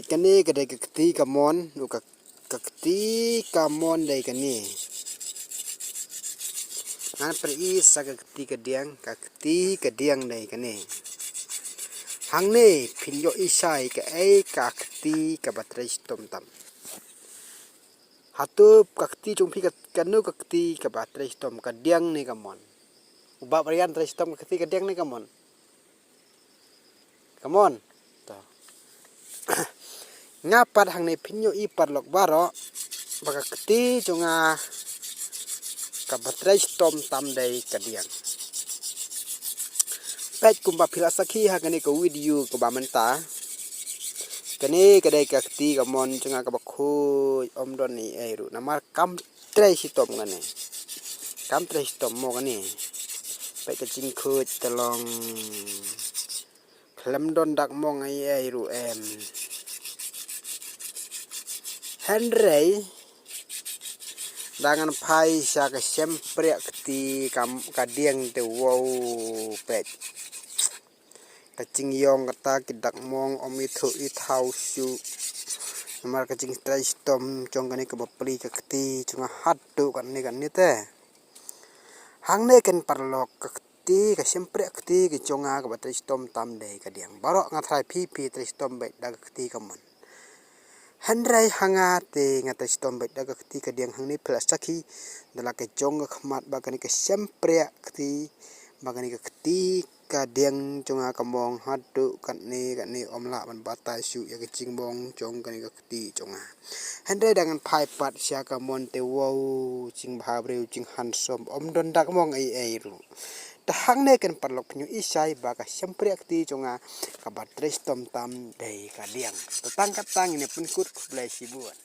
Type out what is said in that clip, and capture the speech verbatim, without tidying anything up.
Kane ka dei ka kti ka mon, u ka, ka kti ka mon dei kane. Ngan pyni sa ka kti ka diang, ka kti ka diang dei kane. Hangne phin ïohi shai kaei ka kti kaba trei shitom tam. Hato ka kti jong phi ka, kano ka kti kaba trei shitom, ka diang ne ka mon? U Bah Brian, trei shitom ka kti ka diang ne ka mon? Ka mon. To. Nga pat hangne phin ïohi paralok baroh ba ka kti jong nga kaba trei shitom tam dei ka diang. Peit kumba phi la sakhi ha kane ka video kaba mynta. Kane ka dei ka kti ka mon jong nga kaba khuid, ym don ei ei ruh. Namar kam trei shitom kane. Kam trei shitom mo kane. Peit ka jingkhuid te long. Khlem don dak mong ei ei ruh em. Hynrei da ngan phai sha ka shympriah kti ka, ka diang te, wow, peit. Ka jingïong kata ki dak mong ym ithuh ithaw shuh. Namar ka jingtrei shitom jong kane kaba pli ka kti jong nga haduh katne katne te. Hangne keiñ paralok ka kti, ka shympriah kti ka jong nga kaba trei shitom tam dei ka diang. Baroh nga tharai phi phi trei shitom beit da ka kti ka mon. Hynrei ha nga te nga trei shitom beit da ka kti ka diang, hangne phi la sakhi da la ka jong ka khmat ba kane ka shympriah kti, ba kane ka kti ka diang jong nga ka mong haduh katne katne, ym lah ban batai shuh ïa ka jingmong jong kane ka kti jong nga. Hynrei da ngan phai pat sha ka mon te, wow, jingbha briew, jinghandsome, ym don dak mong ei ei ruh. Te hangne keiñ paralok phin ïohi shai ba ka shympriah kti jong nga kaba trei shitom tam dei ka diang. Te tang katne, ngin ïa pynkut, khublei shibun.